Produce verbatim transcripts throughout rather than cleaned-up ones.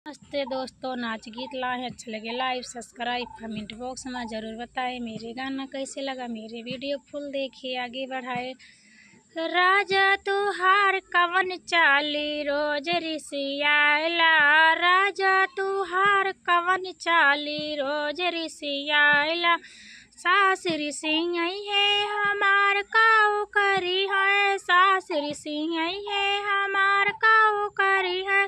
नमस्ते दोस्तों, नाच गीत लाए हैं, अच्छा लगे like, subscribe, comment box में जरूर बताएं। मेरे गाना कैसे लगा, मेरे video full देखिए, आगे बढ़ाए। राजा तुहार कवन चाली रोज रिसियाला, राजा तुहार कवन चाली रोज रिसियाला। सास रिसियाई है हमार काऊ करी है, सास रिसियाई है हमार काऊ करी है।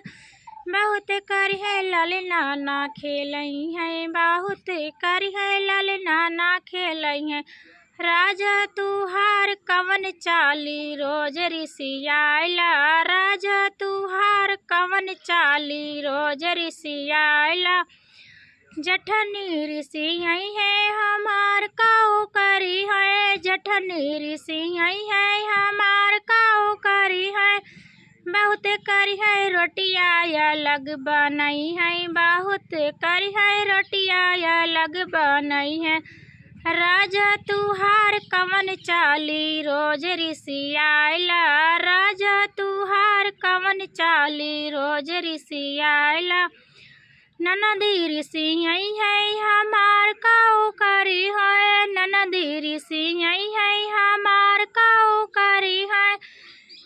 बहुत करी है ललना ना खेलई है, बहुत करी है ललना ना खेलई है। राजा तुहार कवन चाली रोज रिसियाला, राजा तुहार कवन चाली रोज रिसियाला। जठनी रिसियाई है हमार काऊ करी है, जठनी रिसियाई है हमार काऊ करी है। बहुत करी है रोटिया अलग बनई है, बहुत करी है रोटिया अलग बनई है। राजा तुहार कवन चाली रोज रिसियाला, राजा तुहार कवन चाली रोज रिसियाला। ननदी रिसियाई है हमार काऊ करी है, ननदी रिसियाई है हमार काऊ करी है।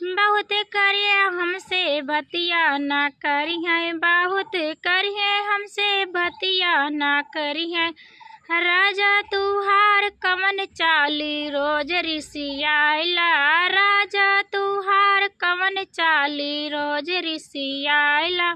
बहुत करिए हमसे बतिया ना करी है, बहुत करिए हमसे बतिया ना करी है। राजा तुहार कवन चाली रोज रिसियाला, राजा तुहार कवन चाली रोज रिसियाला।